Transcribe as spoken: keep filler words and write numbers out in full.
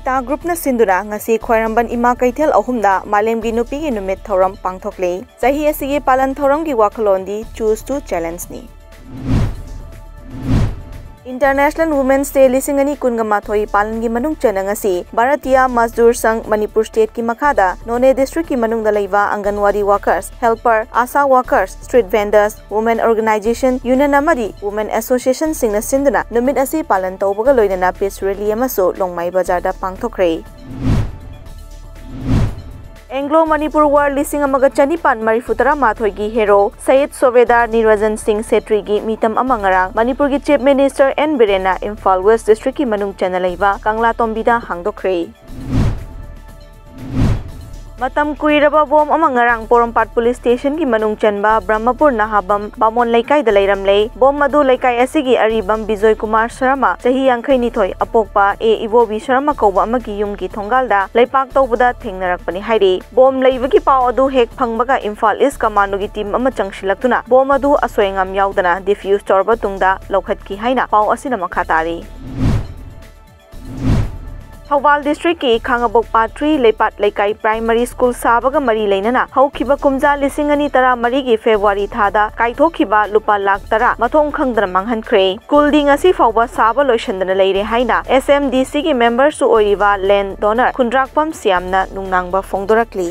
ꯇꯥ ꯒ꯭ꯔꯨꯞꯅ ꯁꯤꯟꯗꯨꯅ ꯉꯁꯤ ꯈ꯭ꯋꯥꯏꯔꯝꯕꯟ ꯏꯃꯥ ꯀꯩꯊꯦꯜ ꯑꯍꯨꯝꯗ ꯃꯥꯂꯦꯝꯒꯤ ꯅꯨꯄꯤꯒꯤ ꯅꯨꯃꯤꯠ ꯊꯧꯔꯝ ꯄꯥꯡꯊꯣꯛꯂꯤ꯫ ꯆꯍꯤ ꯑꯁꯤꯒꯤ ꯄꯥꯂꯟ ꯊꯧꯔꯝꯒꯤ ꯋꯥꯈꯜꯂꯣꯟꯗꯤ Choose to Challengeꯅꯤ꯫ International Women's Day ꯂꯤꯁꯤꯡ ꯑꯅꯤ ꯀꯨꯟꯒ ꯃꯥꯊꯣꯏ ꯄꯥꯂꯟꯒꯤ ꯃꯅꯨꯡ ꯆꯟꯅ ꯉꯁꯤ ꯚꯥꯔꯇꯤꯌꯥ ꯃꯖꯗꯨꯔ ꯁꯪꯘ ꯃꯅꯤꯄꯨꯔ stateꯀꯤ ꯃꯈꯥꯗ ꯅꯣꯅꯦ districtꯀꯤ ꯃꯅꯨꯡꯗ ꯂꯩꯕ ꯑꯪꯒꯟꯋꯥꯗꯤ workers, helper, ASHA workers, street vendors, women organization, union ꯑꯃꯗꯤ women associationꯁꯤꯡꯅ ꯁꯤꯟꯗꯨꯅ ꯅꯨꯃꯤꯠ ꯑꯁꯤ ꯄꯥꯂꯟ ꯇꯧꯕꯒ ꯂꯣꯏꯅꯅ peace rally ꯑꯃꯁꯨ ꯂꯣꯡꯃꯥꯏ ꯕꯖꯥꯔꯗ ꯄꯥꯡꯊꯣꯛꯈ꯭ꯔꯦ꯫ Anglo Manipur War ꯂꯤꯁꯤꯡ ꯑꯃꯒ ꯆꯅꯤꯄꯥꯟ ꯃꯔꯤꯐꯨ ꯇꯔꯥꯃꯥꯊꯣꯏꯒꯤ hero ꯁꯌꯤꯗ ꯁꯣꯕꯦꯗꯥꯔ ꯅꯤꯔꯖꯟ ꯁꯤꯡ ꯁꯦꯇ꯭ꯔꯤꯒꯤ ꯃꯤꯇꯝ ꯑꯃ ꯉꯔꯥꯡ ꯃꯅꯤꯄꯨꯔꯒꯤ Chief Minister ꯑꯦꯟ ꯕꯤꯔꯦꯟꯅ ꯏꯝꯐꯥꯜ West districtꯀꯤ ꯃꯅꯨꯡ ꯆꯟꯅ ꯂꯩꯕ ꯀꯪꯂꯥꯇꯣꯝꯕꯤꯗ ꯍꯥꯡꯗꯣꯛꯈ꯭ꯔꯦ꯫ ꯃꯇꯝ ꯀꯨꯏꯔꯕ ꯕꯣꯝ ꯑꯃ ꯉꯔꯥꯡ ꯄꯣꯔꯣꯝꯄꯥꯠ police stationꯒꯤ ꯃꯅꯨꯡ ꯆꯟꯕ ꯕ꯭ꯔꯍꯃꯄꯨꯔ ꯅꯍꯥꯕꯝ ꯕꯥꯃꯣꯟ ꯂꯩꯀꯥꯏꯗ ꯂꯩꯔꯝꯂꯦ꯫ ꯕꯣꯝ ꯑꯗꯨ ꯂꯩꯀꯥꯏ ꯑꯁꯤꯒꯤ ꯑꯔꯤꯕꯝ ꯕꯤꯖꯣꯏ ꯀꯨꯃꯥꯔ ꯁꯔꯃ, ꯆꯍꯤ ꯌꯥꯡꯈꯩꯅꯤꯊꯣꯏ, ꯑꯄꯣꯛꯄ ꯑꯦ ꯏꯕꯣꯕꯤ ꯁꯔꯃ ꯀꯧꯕ ꯑꯃꯒꯤ ꯌꯨꯝꯒꯤ ꯊꯣꯡꯒꯥꯜꯗ ꯂꯩꯄꯥꯛ ꯇꯧꯕꯗ ꯊꯦꯡꯅꯔꯛꯄꯅꯤ ꯍꯥꯏꯔꯤ꯫ ꯕꯣꯝ ꯂꯩꯕꯒꯤ ꯄꯥꯎ ꯑꯗꯨ ꯍꯦꯛ ꯐꯪꯕꯒ ꯏꯝꯐꯥꯜ East Commandꯒꯤ team ꯑꯃ ꯆꯪꯁꯤꯜꯂꯛꯇꯨꯅ ꯕꯣꯝ ꯑꯗꯨ ꯑꯁꯣꯏ ꯑꯉꯥꯝ ꯌꯥꯎꯗꯅ defuse ꯇꯧꯔꯕ ꯇꯨꯡꯗ ꯂꯧꯈꯠꯈꯤ ꯍꯥꯏꯅ ꯄꯥꯎ ꯑꯁꯤꯅ ꯃꯈꯥ ꯇꯥꯔꯤ꯫ ꯊꯧꯕꯥꯜ districtꯀꯤ ꯈꯥꯉꯕꯣꯛ ꯄꯥꯠ three ꯂꯩꯄꯥꯠ ꯂꯩꯀꯥꯏ primary school ꯁꯥꯕꯒ ꯃꯔꯤ ꯂꯩꯅꯅ ꯍꯧꯈꯤꯕ ꯀꯨꯝꯖꯥ ꯂꯤꯁꯤꯡ ꯑꯅꯤ ꯇꯔꯥꯃꯔꯤꯒꯤ February ꯊꯥꯗ ꯀꯥꯏꯊꯣꯛꯈꯤꯕ ꯂꯨꯄꯥ ꯂꯥꯈ ꯇꯔꯥ ꯃꯊꯣꯡ ꯈꯪꯗꯅ ꯃꯥꯡꯍꯟꯈ꯭ꯔꯦ꯫ Schoolꯗꯤ ꯉꯁꯤ ꯐꯥꯎꯕ ꯁꯥꯕ ꯂꯣꯏꯁꯤꯟꯗꯅ ꯂꯩꯔꯦ ꯍꯥꯏꯅ SMDCꯒꯤ memberꯁꯨ ꯑꯣꯏꯔꯤꯕ land donor ꯈꯨꯟꯗ꯭ꯔꯥꯛꯄꯝ ꯁ꯭ꯌꯥꯝꯅ ꯅꯨꯡꯅꯥꯡꯕ ꯐꯣꯡꯗꯣꯔꯛꯂꯤ꯫